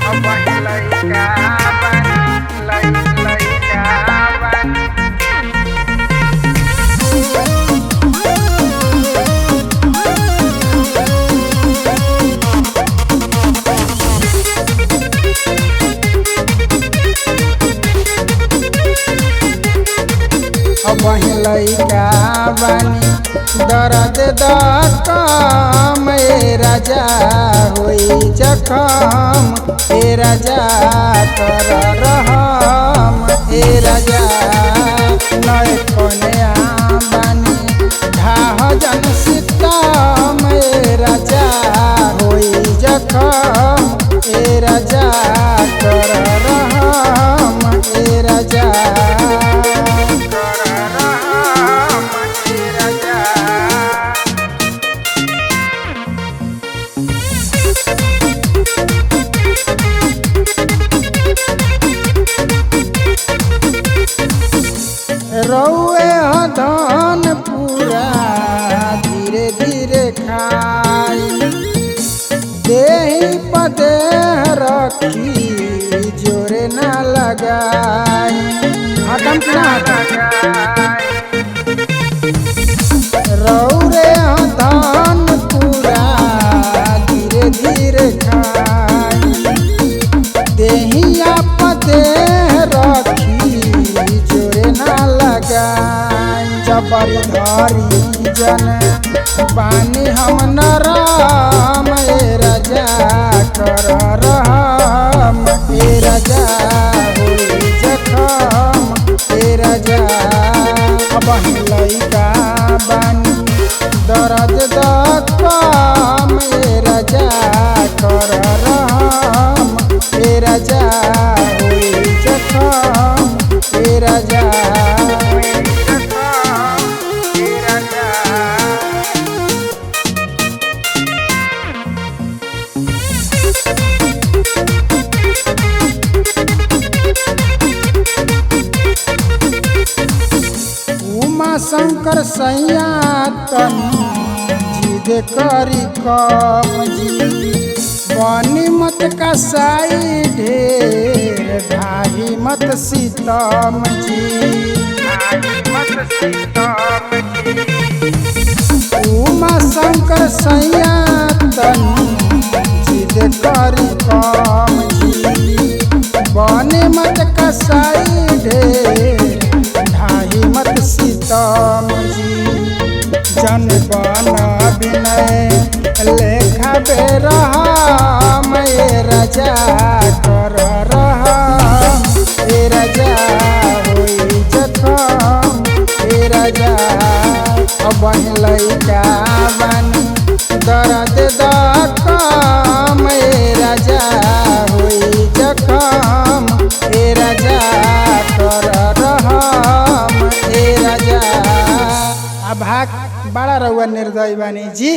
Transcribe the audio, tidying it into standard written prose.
लइका बानी, लइका बानी। अब लइका बानी, दर्द दम ए राजा, होई जखम ए राजा, कर रहम ए राजा। नय कन्या बानी, ढाह जन सीतम ए राजा, होई जखम ए राजा, कर रहम ए राजा। कर रहम ए राजा। रौए धन पूरा धीरे धीरे खाई, देही पदे रखी जोरे ना लगाई। हटम कि ना हटम? रौरे धन पूरा धीरे धीरे खाई, देहिया पदे रखी जोरे ना लगाई। जबरी धरी जन बानी हम नराम ए राजा, कर रहम ए राजा, होई जखम ए राजा। अब लइका बानी, दर्द दम ए राजा, कर रहम ए राजा, होई जखम ए राजा। होई जखम ए राजा। उमा शंकर सैया तनी जिद करी कम जी, बनी मत कसाई ढेर ढाही मत सीतम जी। ढाही मत सीतम जी। उमा शंकर सैया तनी जिद करी कम जी, बनी मत कसाई ढेर ढाही मत सीतम जी। जन बन विनय लेखा बेरहम ए राजा, कर रहम ए राजा, होई जखम ए राजा। अब लइका बानी, दर्द दकम ए राजा, होई जखम ए राजा, कर रहम ए राजा। अब भाग, बड़ा रउआ निर्दयी बानी जी।